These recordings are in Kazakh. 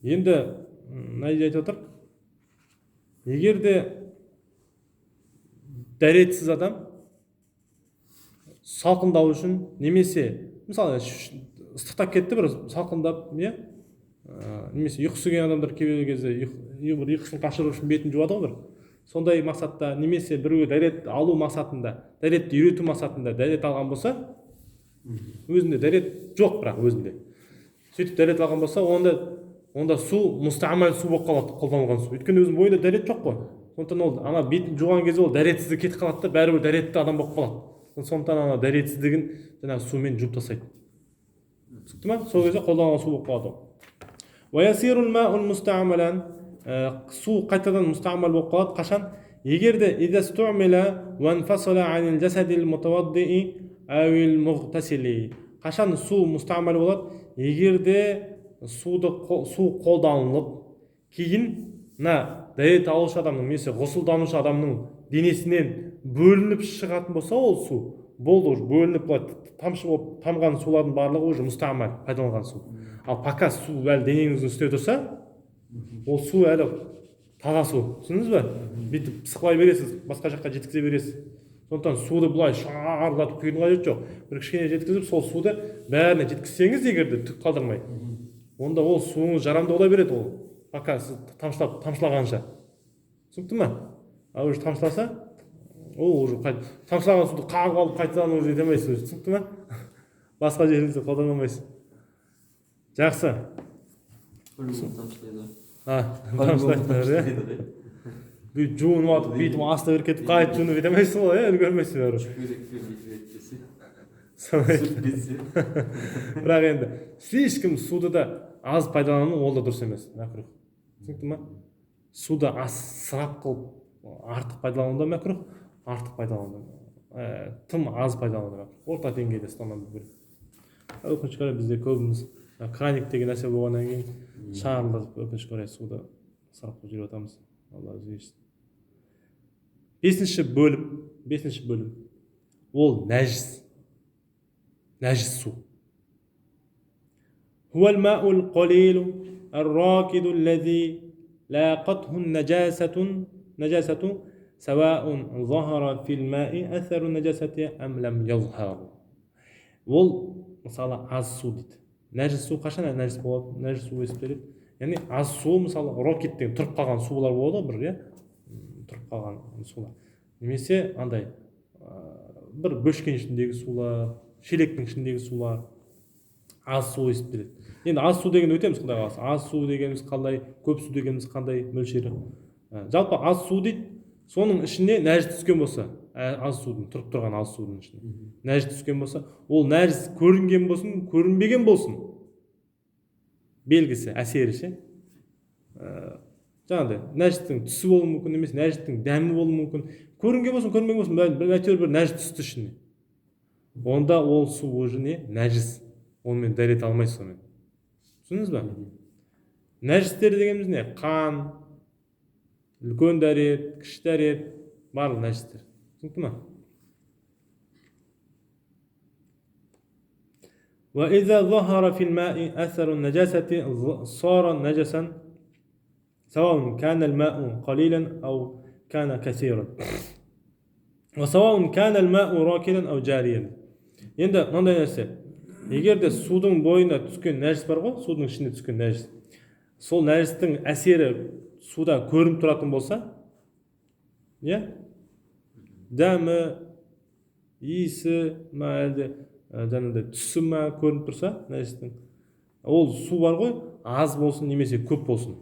Енді мына жерде айтып отыр, егер де дәретсіз адам салқындау үшін, немесе мысалы ыстықтап кетті, бір салқындап, иә, немесе ұйқысы келген адамдар кейбір кезде бір ұйқысын қашыру үшін бетін жуады ғой бір. Сондай мақсатта, немесе біреуге дәрет алу мақсатында, дәретті үйрету мақсатында дәрет алған болса, өзінде дәрет жоқ, бірақ өзінде сөйтіп дәрет алған болса, онда су мұстамал су болып қалады, қолданылған су. Өйткені өзінің бойында дәрет жоқ қой. Сондықтан ол ана бетін жуған кезде ол дәретсіздік кетіп қалады да, бәрібір дәретті адам болып қалады. Сондықтан ана дәретсіздігін жаңағы сумен жуып тастайды. Түсінікті ма? Сол кезде қолданылған су болып қалады ол. Су қайтадан мұстамал болып қалады қашан? Егер де қашан су мұстамал болады? Егер де су қолданылып, кейін мына дәрет алушы адамның немесе ғұсылданушы адамның денесінен бөлініп шығатын болса, ол су болды уже, бөлініп былай тамшы болып тамған сулардың барлығы уже мұстамал, пайдаланған су. Ал пока су әлі денеңіздің үстінде тұрса, ол су әлі таза су, түсіндіңіз бе? Бүйтіп пысқылай бересіз, басқа жаққа жеткізе бересіз. Сондықтан суды былай шарлатып құюдың қажеті жоқ. Бір кішкене жеткізіп, сол суды бәріне жеткізсеңіз, егер де түк қалдырмай, онда ол суыңыз жарамды бола береді ол, пока сіз тамшылап тамшылағанша. Түсінікті ма? Ал уже тамшыласа, ол уже тамшылаған суды қағып алып қайтадан уже ете алмайсыз, түсінікті ма? Басқа жеріңізде қолдана алмайсыз. Жақсы. Тамшылайды, иә? Бүйтіп жуынып алып, бүйтіп астына кіріп кетіп, қайтып жуынып ете алмайсыз ғой, иә, үлгермейсіз бәрібір. Бірақ енді слишком суды да аз пайдалану ол да дұрыс емес, мәкрух. Түсінікті ма? Суды аз ысырап қылып артық пайдалану да мәкрух, артық пайдалану да, тым аз пайдалану да мәкрух. Орта деңгейде ұстану керек. Өкінішке орай бізде көбіміз краник деген нәрсе болғаннан кейін шарылдатып, өкінішке орай суды ысырап қылып жүріп жатамыз. Алла өзі кешірсін. Бесінші бөлім ол нәжіс. Нәжіс су. هو الماء القليل الراكد الذي لاقته النجاسة نجاسة سواء ظهر في الماء أثر النجاسة أم لم يظهر. Ол мысалы аз су дейді. Нәжіс су қашан нәжіс болады? Нәжіс су есептеледі. Яғни аз су, мысалы рокет деген тұрып қалған сулар болады ғой бір, иә? Тұрып қалған сулар. Немесе андай бір бөшкенің ішіндегі сулар, шелектің ішіндегі сулар аз су есептеледі. Енді аз су деген өтеміз, құдай қаласа. Аз су дегеніміз қандай, көп су дегеніміз қандай мөлшері. Жалпы аз су дейді, соның ішіне нәжіс түскен болса, аз судың, тұрып тұрған аз судың ішіне нәжіс түскен болса, ол нәжіс көрінген болсын, көрінбеген болсын, белгісі, әсері ше. Жаңағыдай нәжістің түсі болуы мүмкін, немесе нәжістің дәмі болуы мүмкін. Көрінген болсын, көрінбеген болсын, әйтеуір бір нәжіс түсті ішіне. Онда ол су уже не? Нәжіс. Онымен дәрет алмайсыз сонымен. Түсіндіңіз ба? Нәжістер дегеніміз не? Қан, үлкен дәрет, кіші дәрет, барлық нәжістер. Түсінікті ма? وَإِذَا ظَهَرَ فِي الْمَاءِ أَثَرُ النَّجَاسَةِ صَارَ نَجَسًا سواء كان الماء قليلا أو كان كثيرا وسواء كان الماء راكدا أو جاريا. Енді мынандай нәрсе, егер де судың бойына түскен нәжіс бар ғой, судың ішіне түскен нәжіс, сол нәжістің әсері суда көрініп тұратын болса, иә, дәмі, иісі ма, әлде жаңағыдай түсі ма көрініп тұрса нәжістің, ол су бар ғой, аз болсын немесе көп болсын,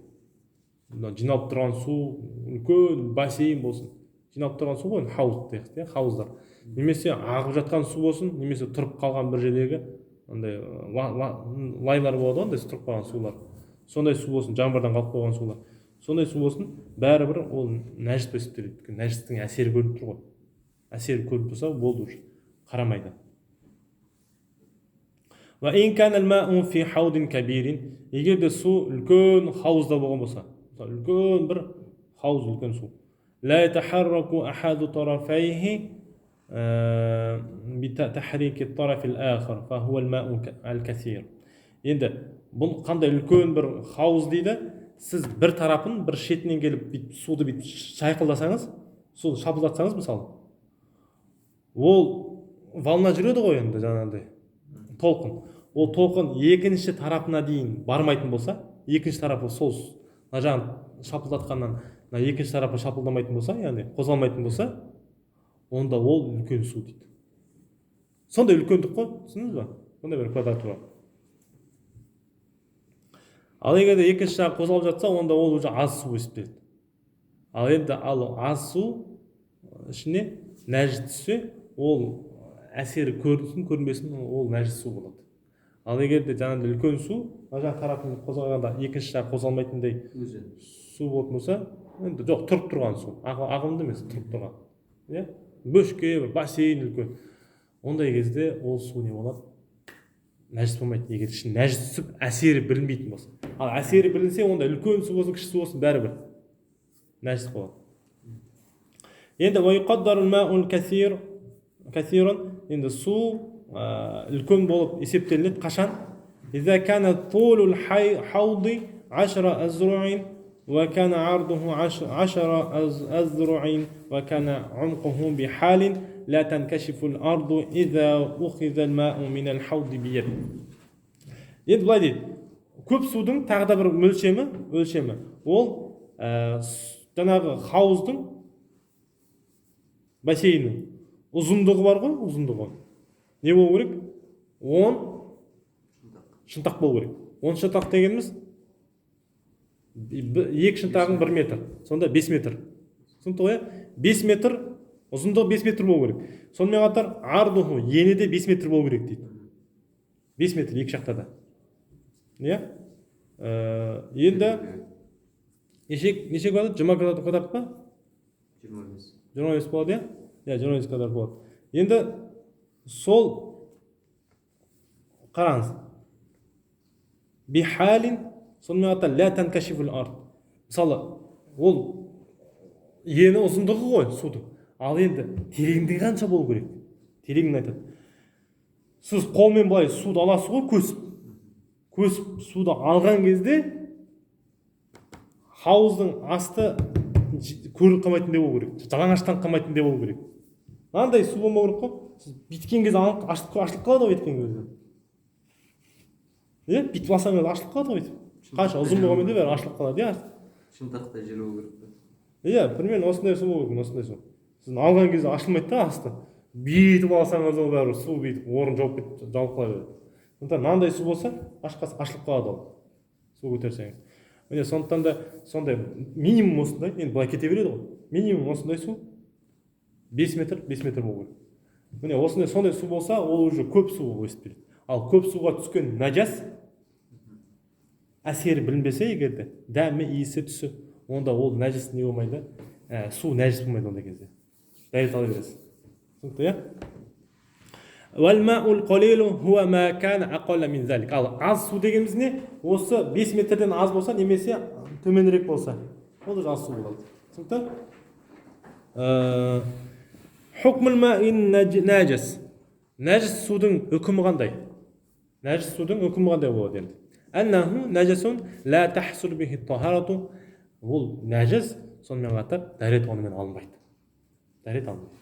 мына жиналып тұрған су үлкен бассейн болсын, жиналып тұрған су ғой, хауыз дейік, иә, хауыздар, немесе ағып жатқан су болсын, немесе тұрып қалған бір жердегі андай лайлар болады ғой, андай тұрып қалған сулар, сондай су болсын, жаңбырдан қалып қойған сулар, сондай су болсын, бәрібір ол нәжіс болып есептеледі. Өйткені нәжістің әсері көрініп тұр ғой, әсері көрініп тұрса болды уже, қарамайды. Егер де су үлкен хауызда болған болса, мысалы үлкен бір хауыз, үлкен су, لا يتحرك أحد طرفيه بتحريك الطرف الآخر فهو الماء الكثير. Енді Бұл қандай үлкен бір хауыз дейді. Сіз бір тарапын, бір шетінен келіп бүйтіп суды бүйтіп шайқылдасаңыз, суды шапылдатсаңыз мысалы, ол волна жүреді ғой енді, жаңағыдай толқын. Ол толқын екінші тарапына дейін бармайтын болса, екінші тарапы сол мына жағын шапылдатқаннан мына екінші тарапы шапылдамайтын болса, яғни қозғалмайтын болса, онда ол үлкен су дейді. Сондай үлкендік қой, түсіндіңіз ба? Сондай бір квадратура. Ал егер де екінші жағы қозғалып жатса, онда ол уже аз су есептеледі. Ал енді ал аз су ішіне нәжіс түссе, ол әсері көрінсін көрінбесін, ол нәжіс су болады. Ал егер де жаңағыдай үлкен су мына жақ тарапын қозғағанда екінші жағы қозғалмайтындай Өзен. су болатын болса, енді жоқ, тұрып тұрған су, ағымды емес, тұрып тұрған, иә, бөшке, бір бассейн үлкен, ондай кезде ол су не болады? Нәжіс болмайды, егер ішіне нәжіс түсіп, әсері білінбейтін болса. Ал әсері білінсе, онда үлкен су болсын, кіші су болсын, бәрібір нәжіс болады. Енді وَيُقَدَّرُ الْمَاءُ الْكَثِيرُ كثيرا. Енді су үлкен болып есептелінеді қашан? إذا كان طول الحوض 10 أذرع وكان عرضه 10 أذرع وكان عمقه بحال لا تنكشف الأرض إذا أخذ الماء من الحوض بيد. Енді былай дейді: көп судың тағы да бір өлшемі ол жаңағы хауыздың, бассейннің ұзындығы бар ғой, ұзындығы не болу керек? 10 шынтақ болу керек. 10 шынтақ дегеніміз екі шынтағың 1 метр, сонда 5 метр. Түсінікті ғой, иә? 5 метр ұзындығы, 5 метр болу керек. Сонымен қатар ардуху, ені де 5 метр болу керек дейді. 5 метр екі жақта да, иә. Енді неше квадрат? 20 квадрат па? 25. 25 болады, иә, иә, 25 квадрат болады. Енді сол қараңыз, бихалин, сонымен қатар ля танкашифул ард. Мысалы, ол ені, ұзындығы ғой судың. Ал енді тереңдігі қанша болу керек? Тереңін айтады. Сіз қолмен былай суды аласыз ғой, көсіп көсіп суды алған кезде хауыздың асты көрініп қалмайтындай болу керек, жалаңаштанып қалмайтындай болу керек. Мынандай су болмау керек қой. Сіз бүйткен кезде ашылып қалады ғой бүйткен кезде, иә. Бүйтіп алсаңыз, ашылып қалады ғой бүйтіп. Қанша ұзын болғанмен де, бәрі ашылып қалады, иә. Шынтақтай жер болу керек па? Иә, примерно осындай су болу керек. Осындай су сіз алған кезде ашылмайды да асты. Бүйтіп алсаңыз, ол бәрібір су бүйтіп орын жауып кетіп, жауып қала береді. Сондықтан мынандай су болса, ашылып қалады ол су көтерсеңіз. Міне, сондықтан да сондай минимум осындай. Енді былай кете береді ғой. Минимум осындай су, 5 метр, 5 метр болу керек. Міне, осындай, сондай су болса, ол уже көп су болып есептеледі. Ал көп суға түскен нәжас әсері білінбесе, егер де дәмі, иісі, түсі, онда ол нәжіс не болмайды, су нәжіс болмайды. Ондай кезде дәрет ала бересіз. Түсінікті, иә? وَالْمَاءُ الْقَلِيلُ هُوَ مَا كَانَ أَقَلَّ مِنْ ذَلِكَ. Ал аз су дегеніміз не? Осы 5 метрден аз болса немесе төменірек болса, ол да аз су болады. Түсінікті? حُكْمُ الْمَاءِ النَّاجِسِ. Нәжіс судың үкімі қандай? Нәжіс судың үкімі қандай болады енді? أَنَّهُ نَجَسٌ لَا تَحْصُلُ بِهِ الطَّهَارَةُ. Ол нәжіс, сонымен қатар дәрет онымен алынбайды, дәрет алынбайды.